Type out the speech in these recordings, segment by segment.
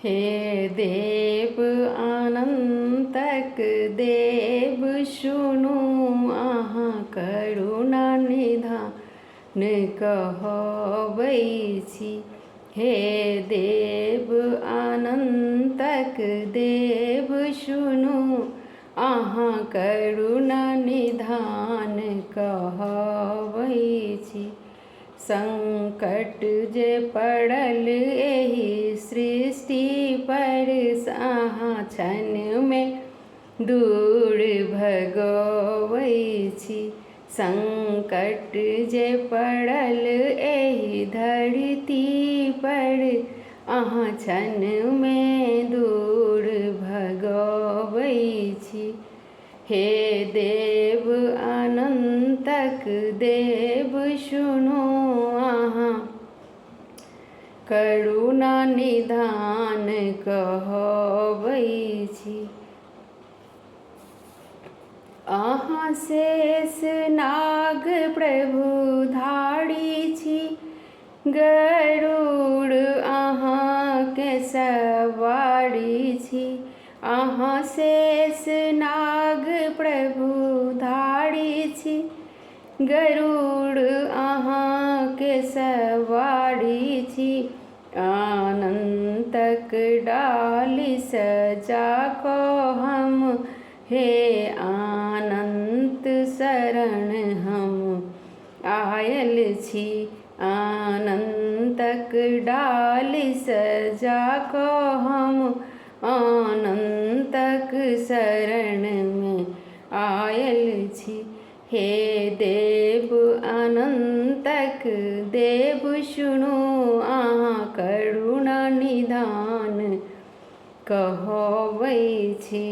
हे देव अनन्तक देव सुनू अहाँ करुणा निधान कहबै छी। हे देव अनन्तक देव सुनू अहाँ करुणा निधान कहबै छी। संकट जे पड़ल एहि सृष्टि पर अहाँ क्षणमे दूर भगबै छी। संकट जे पड़ल एहि धरती पर अहाँ क्षणमे दूर भगबै छी। हे देव अनन्तक देव सुनू अहाँ करुणा निधान कहबै छी। अहाँ शेष नाग प्रभु धारी छी, गरुड़ अहाँके सवारी छी। अहाँ शेष नाग प्रभु धारी छी, गरुड़ अहाँके सवारी छी। अनन्तक डाली सजा कऽ हम, हे अनन्त शरण हम आयल छी। अनन्तक डाली सजा कऽ हम अनन्तक शरणमे आयल छी। हे देव अनन्तक देव सुनू अहाँ करुणा निधान कहबै छी।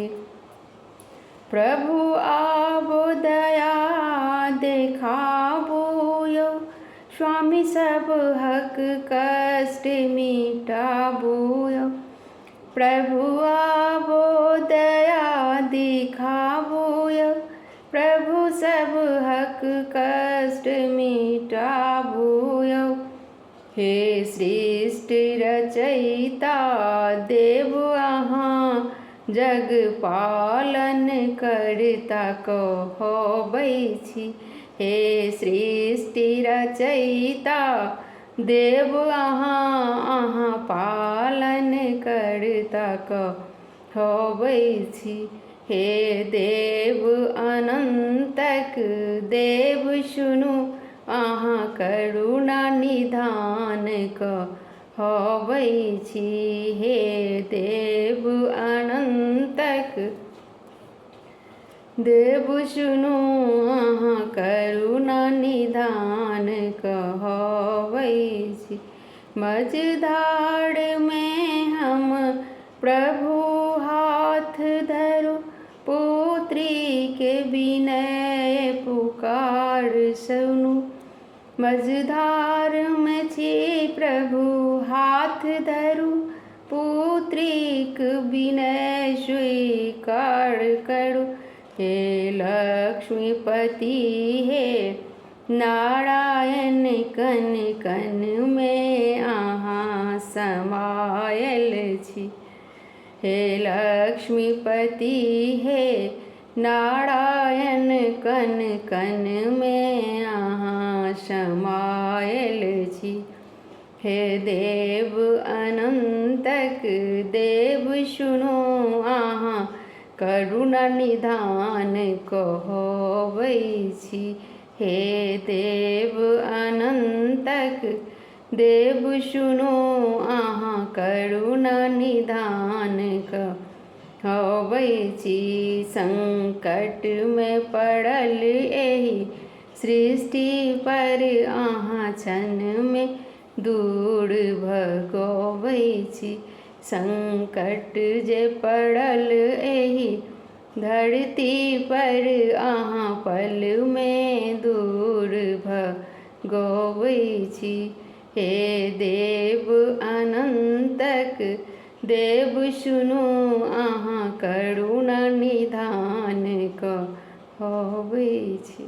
प्रभु आबो दया देखाबू यौ, स्वामी सबहक कष्ट मिटाबू यौ। प्रभु आबो दया दिखाबू यौ, प्रभु सबहक कष्ट मिटाबू यौ। हे सृष्टि रचयिता देव अहाँ, जग पालन करता कहबै छी। हे सृष्टि रचयिता देव अहाँ, अहाँ पालन करता कहबै छी। हे देव अनन्तक देव सुनू अहाँ करुणा निधान कहबै छी। हे देव अनन्तक देव सुनू अहाँ करुणा निधान कहबै छी। मझधारमे हम प्रभु हाथ धरू, पुत्रीके विनय पुकार सुनू। मझधारमे छी प्रभु हाथ धरू, पुत्रीक विनय स्वीकार करू। हे लक्ष्मीपति हे नारायण, कण कणमे अहाँ समायल छी। हे लक्ष्मीपति हे नारायण, कण कणमे अहाँ समायल छी। हे देव अनन्तक देव सुनू अहाँ करुणा निधान कहबै छी। हे देव अनन्तक देव सुनू अहाँ करुणा निधान कहबै छी। संकटमे पड़ल एहि सृष्टि पर अहाँ क्षणमे दूर भगबै छी। संकट जे पड़ल एहि धरती पर अहाँ पलमे दूर भगबै छी। हे देव अनन्तक देव सुनू अहाँ करुणा निधान कहबै छी।